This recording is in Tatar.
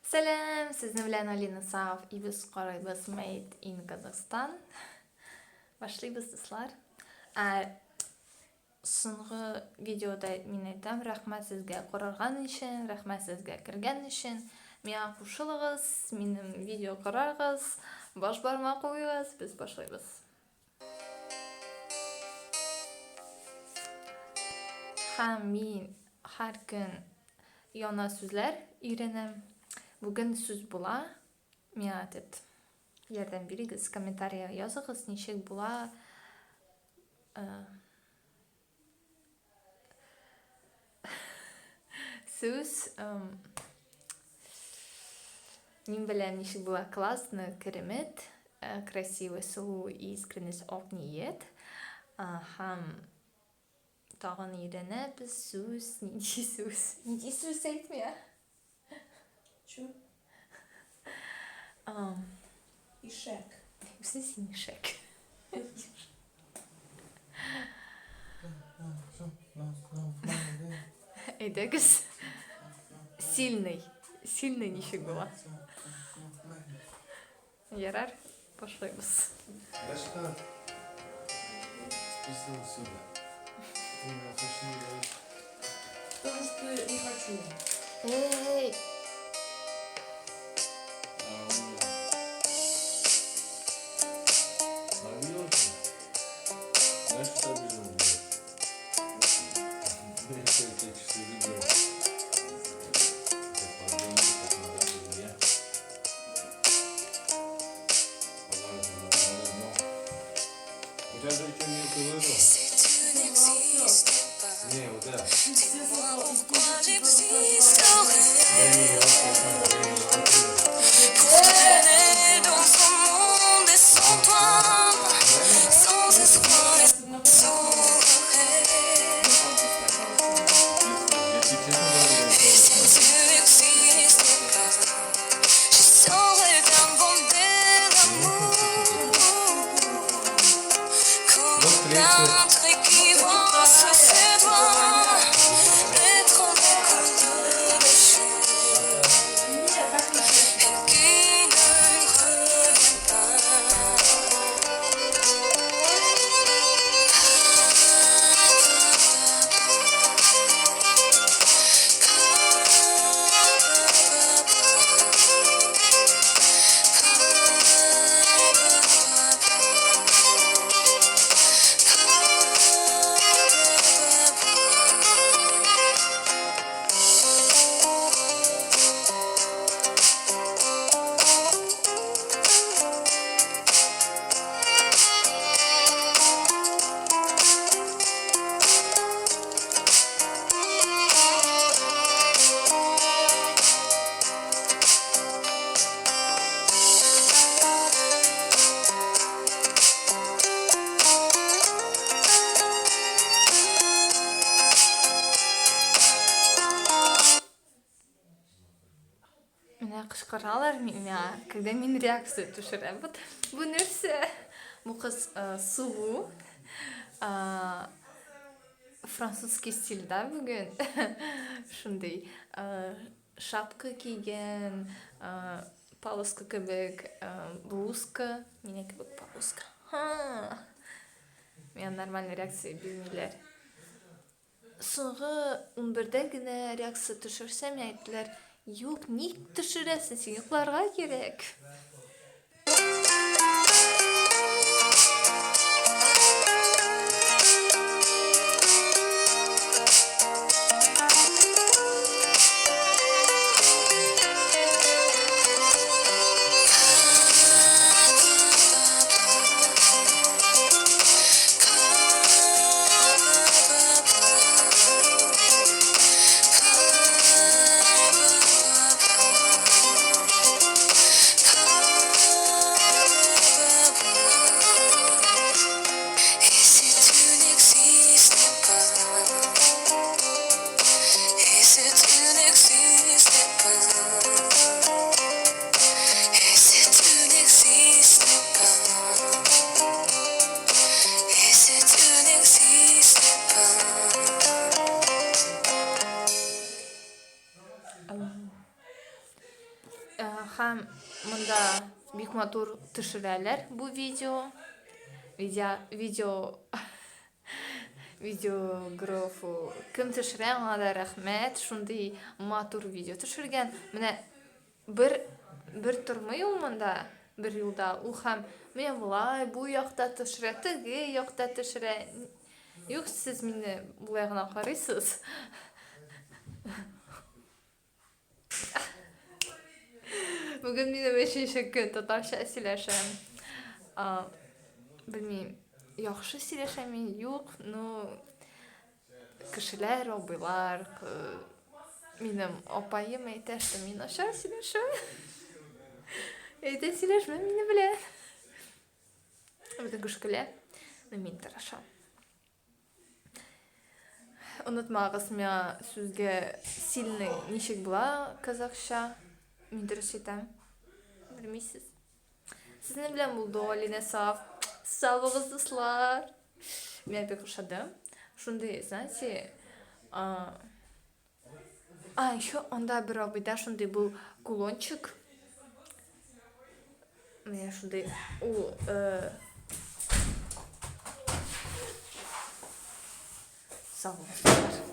Сәлам, сезнең белән Алина Саф, и без карыйбыз Made in Казахстан. Башлыйбыз, дуслар. Ә, соңгы видеода мин әйтәм, рәхмәт сезгә карарган өчен, рәхмәт сезгә кергән өчен. Миңа кушылыгыз, минем видео карагыз, баш бармак куегыз, без башлыйбыз. Һәм мин һәр көн яңа сүзләр өйрәнәм. Бүген сүз була. Миңа этот ярдәм бирегез, комментария языгыз, ничек була. Сүз мин беләм ничек була классно, керемет, красивый, сылу, искренность, ак ният. Һәм тагын өйрәнәбез сүз, нинди сүз? Нинди сүз әйт миңа? Чё? Ишәк. Үзе син ишәк. Әйдәгез. Сильный. Сильный ничек була? Ярар, башлыйбыз. Башка списал сюда. Ты меня хочешь не говорить. Потому что не хочу. Эй! А, у меня. Обиделся? Знаешь, что обижен делать? Я тебе часы видел. Как подумать, как надо, я. У тебя же еще нет выбора. Не, вот это. Не, я честно говорю, Нет, так не честно. Менә кычкыралар миңа, когда мин реакция төшерәм. Вот бу нәрсә? Бу кыз сылу. Французский стильдә бүген. Шундый шапка кигән, полоска кебек блузка, мине кебек полоска. Миңа нормальный реакция бирмиләр. Соңгы 11-дә генә реакция төшерсәм, әйттеләр, юк, ник төшерәсең, син йокларга кирәк. Һәм монда бик матур төшерәләр бу видео. Видео, видео, видеографу кем төшерә, аңа да рәхмәт, шундый матур видео төшергән. Менә бер бер тормый ул монда, бер юлда. Ул һәм менә болай бу якта төшерә, теге якта төшерә. Юк, сез мине болай гына карыйсыз. Бүген минем өченче көн татарча сөйләшәм. Белмим, яхшы сөйләшәм мин, юк, ну кешеләр, абыйлар, минем апаем әйтә, что мин начар сөйләшәм. Әйтә, сөйләшмә мине белән. Бөтен кеше көлә, но мин тырышам. Онытмагыз, миңа сүзгә сильный ничек була казахча? Мин дөрес әйтәм. Белмисез. Сезнең белән булды Алинә Саф. Сау булыгыз, дуслар. Миңа бик ошады. Шундый, знаете, а, а еще анда бер абыйда шундый был кулончик. Менә шундый ул э, сау булыгыз.